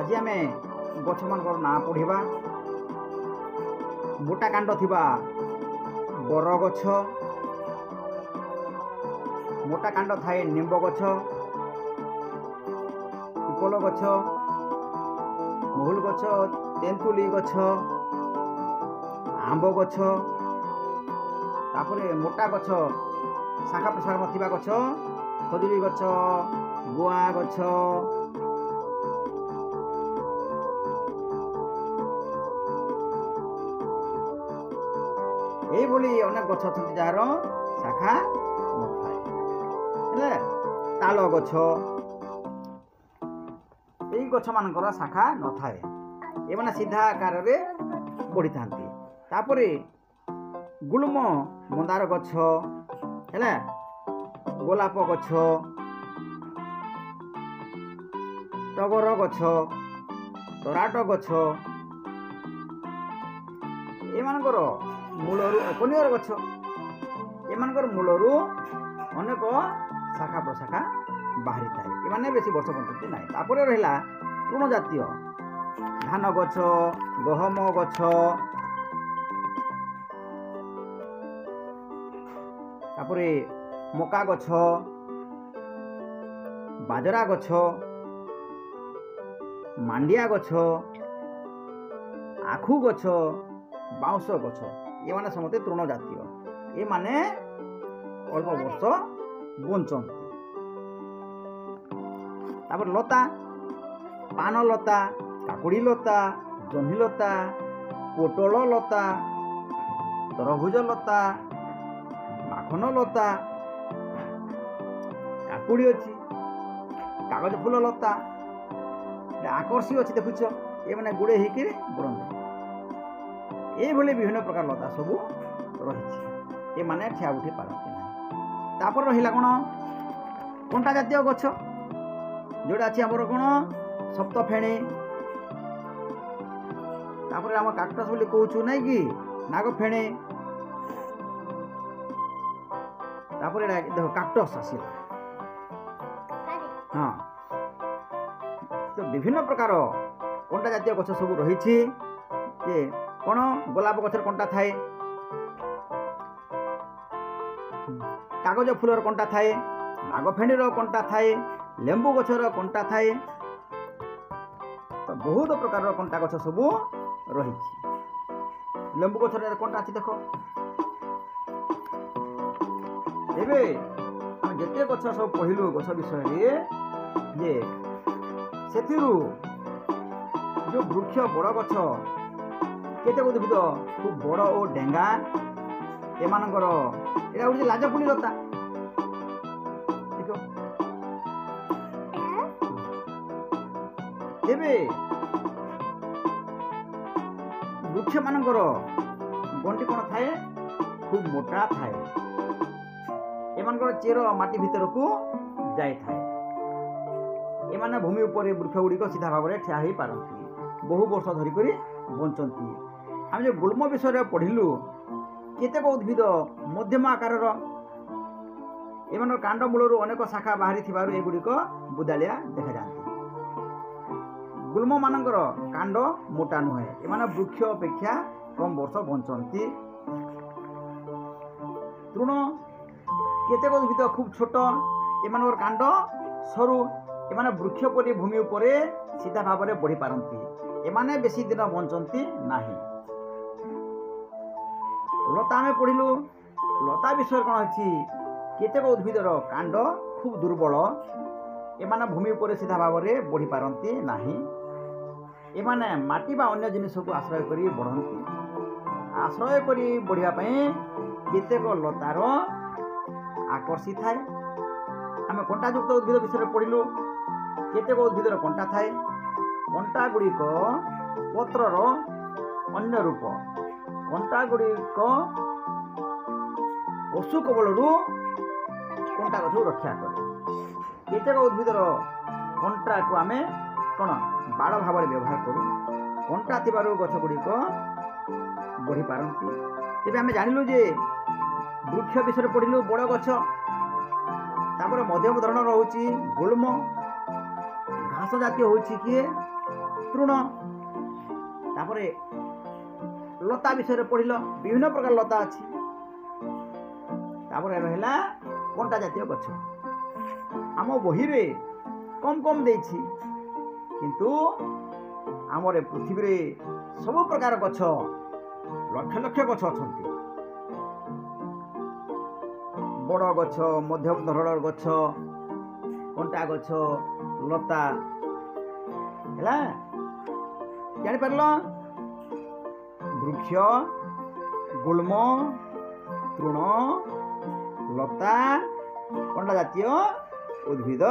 ଆଜି ଆମେ ଗଛମାନଙ୍କର ନାଁ ପଢ଼ିବା। ମୋଟା କାଣ୍ଡ ଥିବା ବରଗଛ, ମୋଟା କାଣ୍ଡ ଥାଏ ନିମ୍ବ ଗଛ, ପିପଲ ଗଛ, ମହୁଲ ଗଛ, ତେନ୍ତୁଲି ଗଛ, ଆମ୍ବ ଗଛ। ତାପରେ ମୋଟା ଗଛ, ଶାଖା ପ୍ରଶାଖା ନଥିବା ଗଛ, ଖଜୁରୀ ଗଛ, ଗୁଆ ଗଛ। ଏଇଭଳି ଅନେକ ଗଛ ଅଛନ୍ତି ଯାହାର ଶାଖା ନଥାଏ। ହେଲା ତାଳ ଗଛ, ଏଇ ଗଛମାନଙ୍କର ଶାଖା ନଥାଏ, ଏମାନେ ସିଧା ଆକାରରେ ବଢ଼ିଥାନ୍ତି। ତାପରେ ଗୁଳ୍ମ, ମନ୍ଦାର ଗଛ, ହେଲା ଗୋଲାପ ଗଛ, ଟଗର ଗଛ, ତରାଟ ଗଛ, ଏମାନଙ୍କର ମୂଳରୁ କନିଅର ଗଛ, ଏମାନଙ୍କର ମୂଳରୁ ଅନେକ ଶାଖା ପ୍ରଶାଖା ବାହାରିଥାଏ। ଏମାନେ ବେଶୀ ବର୍ଷ ବଞ୍ଚନ୍ତି ନାହିଁ। ତାପରେ ରହିଲା ତୃଣ ଜାତୀୟ, ଧାନ ଗଛ, ଗହମ ଗଛ, ତାପରେ ମକା ଗଛ, ବାଜରା ଗଛ, ମାଣ୍ଡିଆ ଗଛ, ଆଖୁ ଗଛ, ବାଉଁଶ ଗଛ। ଏମାନେ ସମସ୍ତେ ତୃଣ ଜାତୀୟ। ଏମାନେ ଅଳ୍ପ ବର୍ଷ ବଞ୍ଚନ୍ତି। ତାପରେ ଲତା, ପାନ ଲତା, କାକୁଡ଼ି ଲତା, ଜହ୍ନି ଲତା, ପୋଟଳ ଲତା, ତରଭୁଜ ଲତା, ମାଖନ ଲତା, କାକୁଡ଼ି ଅଛି, କାଗଜ ଫୁଲ ଲତା, ଆକର୍ଷୀ ଅଛି। ଦେଖୁଛ, ଏମାନେ ଗୁଡ଼େ ହେଇକିରି ବଢ଼ନ୍ତି। ଏଇଭଳି ବିଭିନ୍ନ ପ୍ରକାର ଲତା ସବୁ ରହିଛି। ଏମାନେ ଠିଆ ଉଠି ପାରନ୍ତି ନାହିଁ। ତାପରେ ରହିଲା କ'ଣ? କଣ୍ଟା ଜାତୀୟ ଗଛ, ଯେଉଁଟା ଅଛି ଆମର କ'ଣ ସପ୍ତଫେଣୀ। ତାପରେ ଆମ କାକ୍ଟସ୍ ବୋଲି କହୁଛୁ ନାଇଁ କି, ନାଗଫେଣୀ। ତାପରେ ଏଇଟା ଦେଖ କାକ୍ଟସ୍ ଆସିଲା। ହଁ, ତ ବିଭିନ୍ନ ପ୍ରକାର କଣ୍ଟା ଜାତୀୟ ଗଛ ସବୁ ରହିଛି। ଯେ କ'ଣ ଗୋଲାପ ଗଛର କଣ୍ଟା ଥାଏ, କାଗଜ ଫୁଲର କଣ୍ଟା ଥାଏ, ନାଗଫେଣୀର କଣ୍ଟା ଥାଏ, ଲେମ୍ବୁ ଗଛର କଣ୍ଟା ଥାଏ। ତ ବହୁତ ପ୍ରକାରର କଣ୍ଟା ଗଛ ସବୁ ରହିଛି। ଲେମ୍ବୁ ଗଛରେ କଣ୍ଟା ଅଛି ଦେଖ। ଏବେ ଆମେ ଯେତେ ଗଛ ସବୁ ପଢ଼ିଲୁ ଗଛ ବିଷୟରେ, ଯେ ସେଥିରୁ ଯେଉଁ ବୃକ୍ଷ ବଡ଼ ଗଛ, କେତେକ ଉଦ୍ଭିଦ ଖୁବ୍ ବଡ଼ ଓ ଡେଙ୍ଗା, ଏମାନଙ୍କର ଏଇଟା ହେଉଛି ଲାଜକୁଳି ଲତା। ଦେଖ, ତେବେ ବୃକ୍ଷମାନଙ୍କର ଗଣ୍ଡି କ'ଣ ଥାଏ? ଖୁବ୍ ମୋଟା ଥାଏ। ଏମାନଙ୍କର ଚେର ମାଟି ଭିତରକୁ ଯାଇଥାଏ। ଏମାନେ ଭୂମି ଉପରେ ବୃକ୍ଷ ଗୁଡ଼ିକ ସିଧା ଭାବରେ ଠିଆ ହୋଇପାରନ୍ତି, ବହୁ ବର୍ଷ ଧରିକରି ବଞ୍ଚନ୍ତି। ଆମେ ଯେଉଁ ଗୁଳ୍ମ ବିଷୟରେ ପଢ଼ିଲୁ, କେତେକ ଉଦ୍ଭିଦ ମଧ୍ୟମ ଆକାରର, ଏମାନଙ୍କର କାଣ୍ଡ ମୂଳରୁ ଅନେକ ଶାଖା ବାହାରିଥିବାରୁ ଏଗୁଡ଼ିକ ବୁଦାଳିଆ ଦେଖାଯାଆନ୍ତି। ଗୁଳ୍ମମାନଙ୍କର କାଣ୍ଡ ମୋଟା ନୁହେଁ। ଏମାନେ ବୃକ୍ଷ ଅପେକ୍ଷା କମ୍ ବର୍ଷ ବଞ୍ଚନ୍ତି। ତୃଣ, କେତେକ ଉଦ୍ଭିଦ ଖୁବ୍ ଛୋଟ, ଏମାନଙ୍କର କାଣ୍ଡ ସରୁ, ଏମାନେ ବୃକ୍ଷ ପରି ଭୂମି ଉପରେ ସିଧା ଭାବରେ ବଢ଼ିପାରନ୍ତି। ଏମାନେ ବେଶୀ ଦିନ ବଞ୍ଚନ୍ତି ନାହିଁ। ଲତା ଆମେ ପଢ଼ିଲୁ। ଲତା ବିଷୟରେ କ'ଣ ଅଛି? କେତେକ ଉଦ୍ଭିଦର କାଣ୍ଡ ଖୁବ୍ ଦୁର୍ବଳ, ଏମାନେ ଭୂମି ଉପରେ ସିଧା ଭାବରେ ବଢ଼ିପାରନ୍ତି ନାହିଁ। ଏମାନେ ମାଟି ବା ଅନ୍ୟ ଜିନିଷକୁ ଆଶ୍ରୟ କରି ବଢ଼ନ୍ତି। ଆଶ୍ରୟ କରି ବଢ଼ିବା ପାଇଁ କେତେକ ଲତାର ଆକର୍ଷି ଥାଏ। ଆମେ କଣ୍ଟାଯୁକ୍ତ ଉଦ୍ଭିଦ ବିଷୟରେ ପଢ଼ିଲୁ। କେତେକ ଉଦ୍ଭିଦର କଣ୍ଟା ଥାଏ। କଣ୍ଟା ଗୁଡ଼ିକ ପତ୍ରର ଅନ୍ୟ ରୂପ। କଣ୍ଟା ଗୁଡ଼ିକ ପଶୁ କବଳରୁ କଣ୍ଟା ଗଛକୁ ରକ୍ଷା କରେ। କେତେକ ଉଦ୍ଭିଦର କଣ୍ଟାକୁ ଆମେ କ'ଣ ବାଡ଼ ଭାବରେ ବ୍ୟବହାର କରୁ। କଣ୍ଟା ଥିବାରୁ ଗଛ ଗୁଡ଼ିକ ବଢ଼ିପାରନ୍ତି। ତେବେ ଆମେ ଜାଣିଲୁ ଯେ ବୃକ୍ଷ ବିଷୟରେ ପଢ଼ିଲୁ, ବଡ଼ ଗଛ, ତାପରେ ମଧ୍ୟମ ଧରଣର ହେଉଛି ଗୁଳ୍ମ, ଘାସ ଜାତୀୟ ହେଉଛି କିଏ? ତୃଣ। ତାପରେ ଲତା ବିଷୟରେ ପଢ଼ିଲ, ବିଭିନ୍ନ ପ୍ରକାର ଲତା ଅଛି। ତାପରେ ରହିଲା କଣ୍ଟା ଜାତୀୟ ଗଛ। ଆମ ବହିରେ କମ୍ କମ୍ ଦେଇଛି, କିନ୍ତୁ ଆମର ଏ ପୃଥିବୀରେ ସବୁ ପ୍ରକାର ଗଛ, ଲକ୍ଷ ଲକ୍ଷ ଗଛ ଅଛନ୍ତି। ବଡ଼ ଗଛ, ମଧ୍ୟମ ଧରଣର ଗଛ, କଣ୍ଟା ଗଛ, ଲତା। ହେଲା, ଜାଣିପାରିଲ? ବୃକ୍ଷ, ଗୁଳ୍ମ, ତୃଣ, ଲତା, କଣ୍ଟା ଜାତୀୟ ଉଦ୍ଭିଦ।